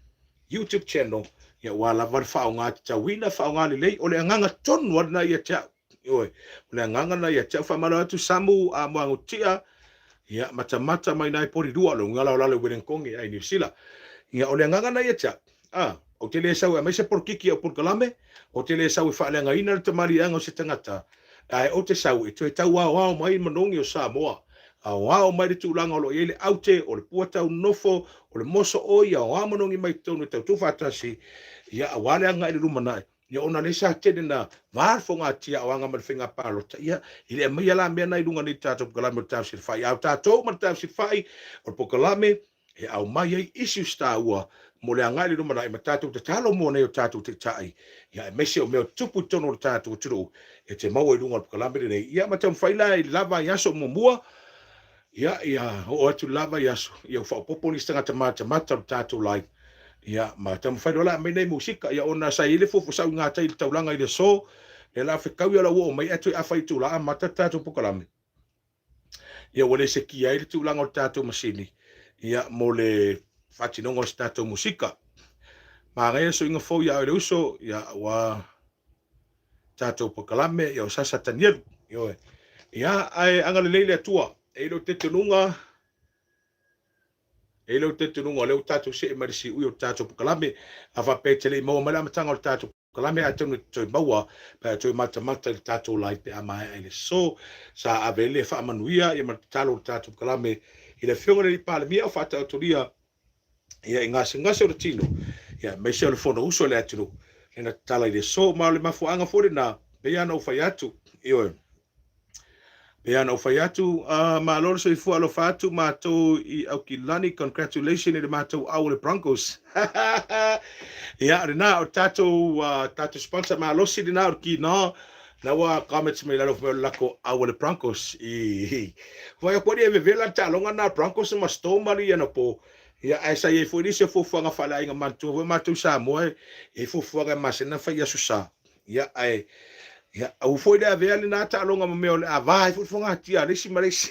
S1: YouTube channel, ia ua lava le faaaoga tatauina, faaaoga lelei, o le agaga tonu lava lena ia te au. Ioe, o le agaga lena ia te au. Faamalo atu Samu a Moagotia, ia matamata mai nai poli lua, le uga lao lalo i Wellington ai Niu Sila. Ia o le agaga lena ia te au. Ah. Ou te le sau e aumai se polokiki au polokalame, ou te le sau e faaleagaina le tamaliiaga o se tagata, ae ou te sau e toe tauaoao mai manogi o Samoa, aoao mai le tulaga o lo o i ai le aute, o le pua taunofo, o le moso oi, aoao manogi mai totonu e tautuufaatasi, ia aua le agai i le lumanai. Ia ona lea sa tele na va le fogatia o aga ma le faiga palota, ia i le aumaia la mea na i luga nei tatou polokalame o le Tafsilafai. A o tatou ma le Tafsilafai, o le polokalame e aumai ai issues taua mo le agai i le lumanai ma tatou tatalo mo nei o tatou taitai, ia aemaise o mea o tutupu i totonu o le tatou atunuu e te maua i luga o le polokalame lenei. Ia ma taumafai la i le la vaiaso muamua, ia ia oo atu le la vaiaso, ia ua faaopoopo nisi tagata matamata o le tatou live, ia ma taumafai loa la e aumai nai musika, ia ona sa i ai le fuafua sau i gatai i le taulaga i le aso, lea la fekau ia lau oo mai ae toe afa itula amata le tatou polokalame. Ia ua le sekia ai le tulaga o le tatou masini ia mo le faatinoga o se tatou musika. Manaia le suiga fou ia oe le uso, ia ua tatou polokalame ia o Sasa Tanielu. Ioe. Ia ae agalelei le Atua. E i lou talitonuga, e i lou talitonuga o lea ua tatou see mai le siui o le tatou polokalame. A faapea e te le i maua mai le amataga o le tatou polokalame, atonu e te toe maua pe a toe matamata i le tatou live pe a maea i le aso. Sa ave ai le faamanuia ia ma le tatalo o le tatou polokalame i le Afioga i le Alii Palemia o faataotolia ia i gasegase o le tino, ia aemaise o le Fonousu a le atunuu lea na tatala i le aso. Ma o le mafuaaga foi lena, pei lava ona ou fai atu, ioe, pei lava ona ou fai atu, malo le soifua alofa atu matou i Aukilani, congratulations i le matou au o le Broncos. Ia, o lena, o le tatou, tatou sponsor malosi lena o le Kina, na ua comments mai lalo fai mai o le lako au o le Broncos. I, fai atu alii e vevela le taaloga lena a Broncos ma Storm alii anapo. Ia, ae sa i ai foi nisi o fuafuaga faaleaiga manatua foi matou i Samoa e i ai fuafuaga e masani ona fai i Aso Sa. Ia, ae, ia, aua foi le avea lena taaloga ma mea o le a va ai foi le fogatia a le isi ma le isi.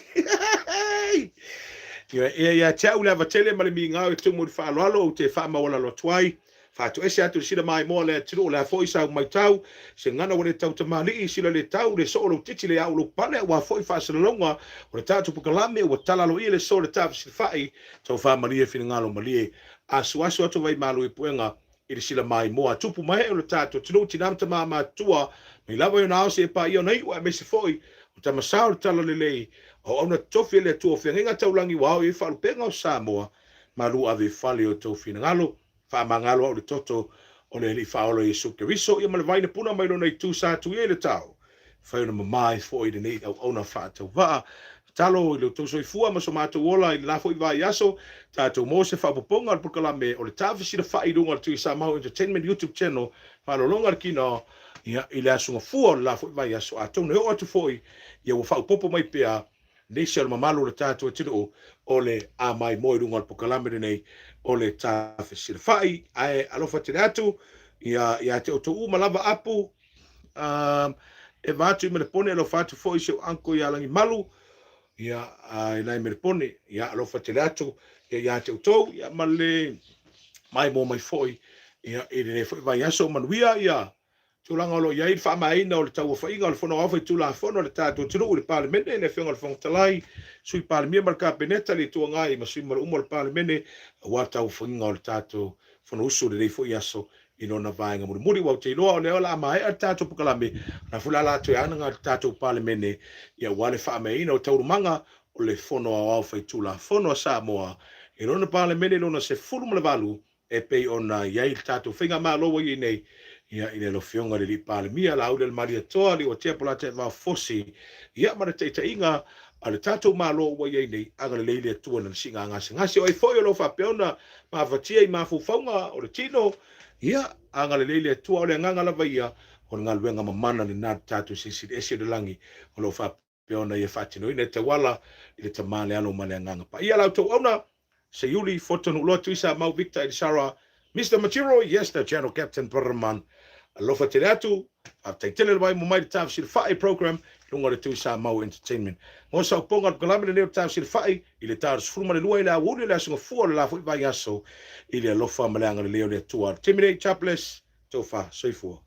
S1: Ia, ia, ia te au le ava tele ma le migao e tumu i le faaaloalo ou te faamaualalo atu ai, faatoese atu i le sila maimoa a le atunuu, o le a foi sau matau, se gana ua le tau tamalii, sila le tau, le soo lou titi, le au lou pale, aua foi faasalalauga o le tatou polokalame ua tala aloaia le soo le tafesilafai, taufaamalie finagalo malie, asuasu atu vai malu i puega, i le sila maimoa a tupu ma ee o le tatou atunuu, tina ma tama matutua, mai lava i ona ao seia paia ona iu, aemaise foi o tama sao o le talalelei, auauna totofi a le Atua o feagaiga taulagi ua ao i ai faalupega o Samoa, malu ave i fale i outou finagalo, faamagalo au i le toto o le Alii Faaola Iesu Keriso, ia ma le vai na puna mai lona itu sa atu i ai le tao. Fai ona mama ai foi lenei auauna faatauvaa. Tatalo i lo outou soifua ma so matou ola i le la foi vaiaso, tatou maua se faaopoopoga o le polokalame o le Tafesilafai i luga o le Tuisamau Entertainment YouTube Channel, faalologa le kino ia i le Aso Gafua o le la foi vaiaso. Atonu e oo atu foi ia ua faaopoopo mai pea nisi o le mamalu o le tatou atunuu o le a maimoa i luga o le polokalame lenei o le Tafesilafai. Ae alofa tele atu ia ia te outou uma lava apu E va atu i Melepone, alofa atu foi si ou uncle ia Lagimalu, ia, i la i Melepone, ia, alofa tele atu ia ia te outou, ia, ma le maimoa mai foi, ia, i lenei foi vaiaso, manuia, ia, tulaga o lo o i ai le faamaeaina o le tauofaiga o le Fono Aoao Faitulafono a le tatou atunuu i le Palemene, le Afioga i le Fofoga Fetalai, Sui Palemia ma le Kapeneta, le Itu Agai ma sui mamalu uma o le Palemene, aua le tauofaiga o le tatou Fonousu i lenei foi aso i lona vaega mulimuli. Ua ou te iloa o lea o le a maea le tatou polokalame, o la foi o le a toe ana le tatou Palemene aua le faameaina o taualumaga o le Fono Aoao Faitulafono a Samoa i lona Palemene lona 18 e pei ona i ai le tatou faigamalo ua i ai nei ia i le Afioga i le Alii Palemia Laauli Alemalietoa Leuatea Polataivao Fosi ia ma le taitaiga a le tatou Malo ua i ai nei. Agalelei le Atua i lana siiga gasegase. O ai foi o lo o faapea ona mafatia i mafaufauga o le tino, ia, agalelei le Atua. O le agaga lava ia o le galuega mamana lena a le tatou Silisili Ese o le Lagi o lo o faapea ona ia faatinoina e tauala i le Tama, le Alo ma le Agaga Paia. La outou auauna, Seiuli, Foto Nuuloa, Tuisamau, Victor, Elisara, Mister Matiro, yes, the General Captain Brrman. Alofa tele atu, faafetai tele le vaimo mai le Tafesilafai program i luga o le Tuisamau Entertainment. Mo saopoga o le polokalame lenei o le Tafesilafai i le ta o le 12 i le aoauli o le Aso Gafua o le la foi vaiaso i le alofa ma le agalelei o le Atua. Timothy Chapless, tofa, soifua.